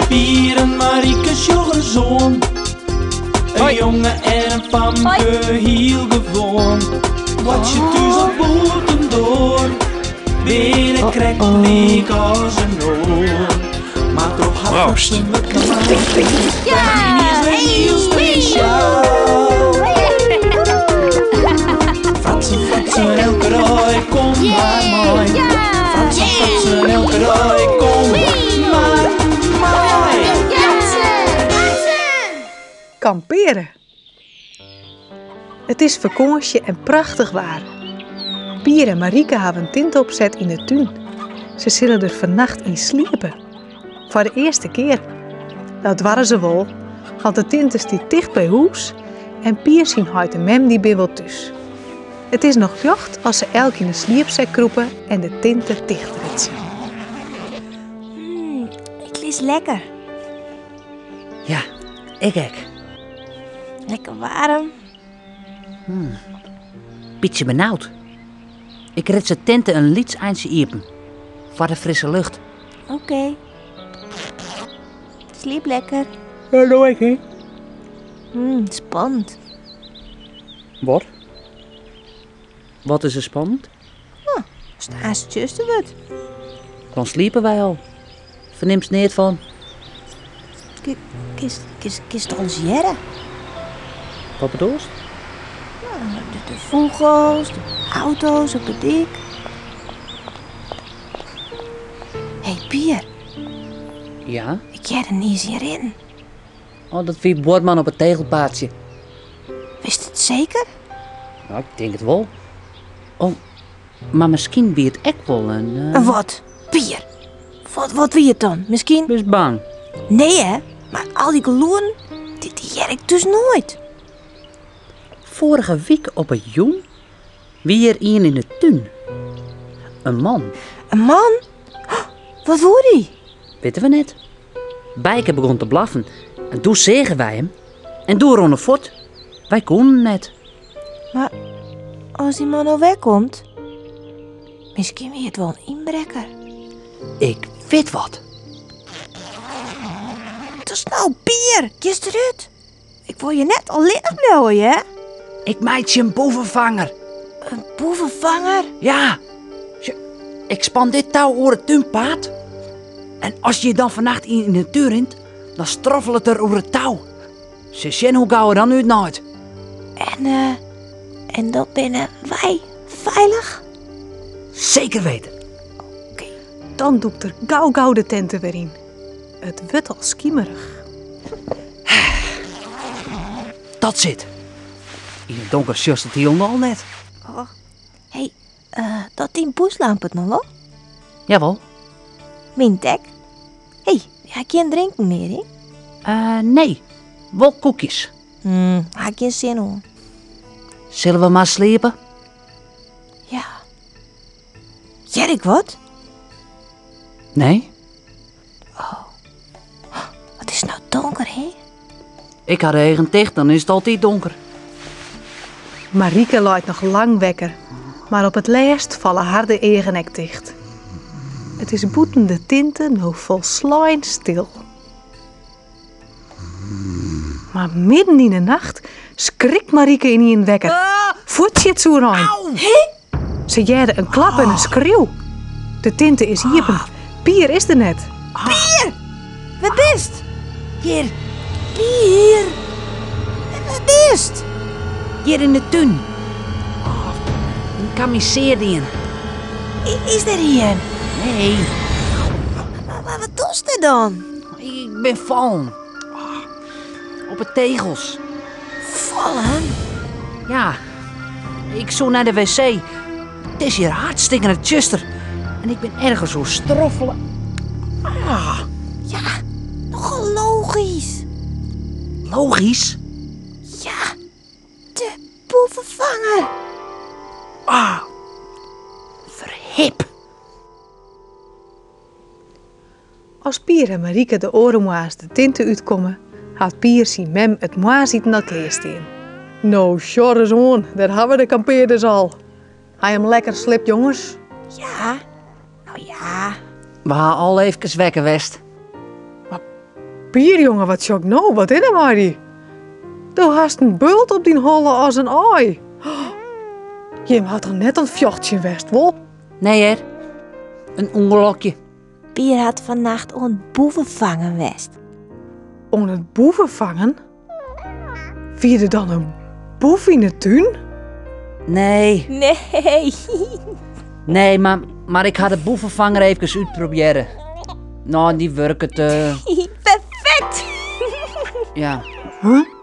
Pier en Marike sjoch ris oan. In jonge en in famke, hiel gewoan. Boartsje thús of bûtendoar, binne krekt lyk as in oar. Mar troch har Proost. fratsen wurdt normaal. Yniens wer hiel spesjaal. Fratsen, fratsen, elke dei, kom mar mei. Fratsen, fratsen, elke dei, kom mar mei. Kampeare. It is fakânsje en prachtich waar. Pier en Marike hawwe in tinte opset yn de tún. Se sille der fannacht yn sliepe. Foar de earste kear. Dat doarre se wol, want de tinte stiet ticht by hûs en Pier syn heit en mem dy binne wol thús. It is noch ljocht as se elk yn 'e sliepsek krûpe en de tinte tichtritse. Ik lis lekker. Ja, ik ek. Lekker waarm. Bytsje benaud. Ik rits de tinte in lyts eintsje iepen. Foar de frisse lucht. Oké. Sliep lekker. Ja, doe ik, hè. Spannend. Wat? Wat is der spannend? As it aanst tsjuster wurdt. Dan sliepe wy al. Fernimst neat fan. Kinst, kinst, kinst alles hearre? Wat bedoelst? De, de fûgels, de auto's op de dyk. Hé, Pier. Ja? Ik hear yniens ien rinnen. Oh, dat wie buorman op it tegelpaadsje. Witst it seker? Nou, ik tink it wol. Oh, mar miskien wie it ek wol in... In wat? Pier, wat, wat wie it dan? Miskien... Bist bang? Nee, hè? Mar al dy gelûden, dy, dy hear ik thús noait. Foarige wike op 'e jûn wie hjir ien yn de tún. In man. In man? Wat woe dy? Witte we net. Bijke begûn te blaffen en doe seagen wy him. En doe rûn er fuort. Wy koenen him net. Mar as dy man no wer komt, miskien wie it wol in ynbrekker. Ik wit wat. Dat is no, Pier, giest derút. Ik wol je net allinnich bliuwe, hear. Ik meitsje in boevenfanger. In boevenfanger? Ja. Ik span dit tou oer it túnpaad. En as je dan fannacht yn de tún rint, dan stroffelet er oer it tou. Silst sjen hoe gau er dan útnaait. En, eh, en dan binne wy feilich? Seker weten. Oké. Dan dûkt er gau gau de tinte wer yn. It wurdt al skimerich. Dat sit. Yn it donker sjochst it hielendal net. Oh. Hé, eh, docht dyn bûslamp it noch wol? Jawol. Myn ek. Hé, ha gjin drinken mear, hè? Eh, nee. Wol koekjes. Ha ik gjin sin oan. Sille we mar sliepe? Ja. Hear ik wat? Nee. Oh. Wat is it no donker, hè? Ik ha de eagen ticht, dan is it altyd donker. Marike leit noch lang wekker, mar op it lêst falle har de eagen ek ticht. It is bûten de tinte no folslein stil. Mar midden yn 'e nacht skrikt Marike ynienen wekker. Fuort sjit se oerein. Se hearde in klap en in skriuw. De tinte is iepen. Pier is der net. Pier! Wêr bist? Hjir. Pier! Wêr bist? Hjir yn de tún. Oh, ik ha my sear dien. Is der ien? Nee. Mar wat dochst dêr dan? Ik bin fallen. Oh, op 'e tegels. Fallen? Ja. Ik soe nei de wc. It is hjir hartstikkene tsjuster. En ik bin ergens oer stroffele. Ah. Ja, nochal logysk. Logysk? Ja, de boevefanger. Ah, ferhip. As Pier en Marike de oare moarns de tinte útkomme, hat Pier syn mem it moarnsiten al klearstean. No, sjoch ris oan, dêr hawwe we de kampearders al. Ha jim lekker sliept, jonges? Ja, no ja. We ha al eefkes wekker west. Mar Pier, jonge, wat sjoch ik no? Wat is der mei dy? Do hast in bult op dyn holle as in aai. Jim ha toch net oan it fjochtsjen west, wol? Nee hear, in ûngelokje. Pier hat fannacht oan it boevefangen west. Oan it boevefangen? Wie der dan in boef yn 'e tún? Nee. Nee. Nee, mar, mar ik ha de boevenfanger eefkes útprobearre. No, dy wurket. Perfekt! Ja. Huh?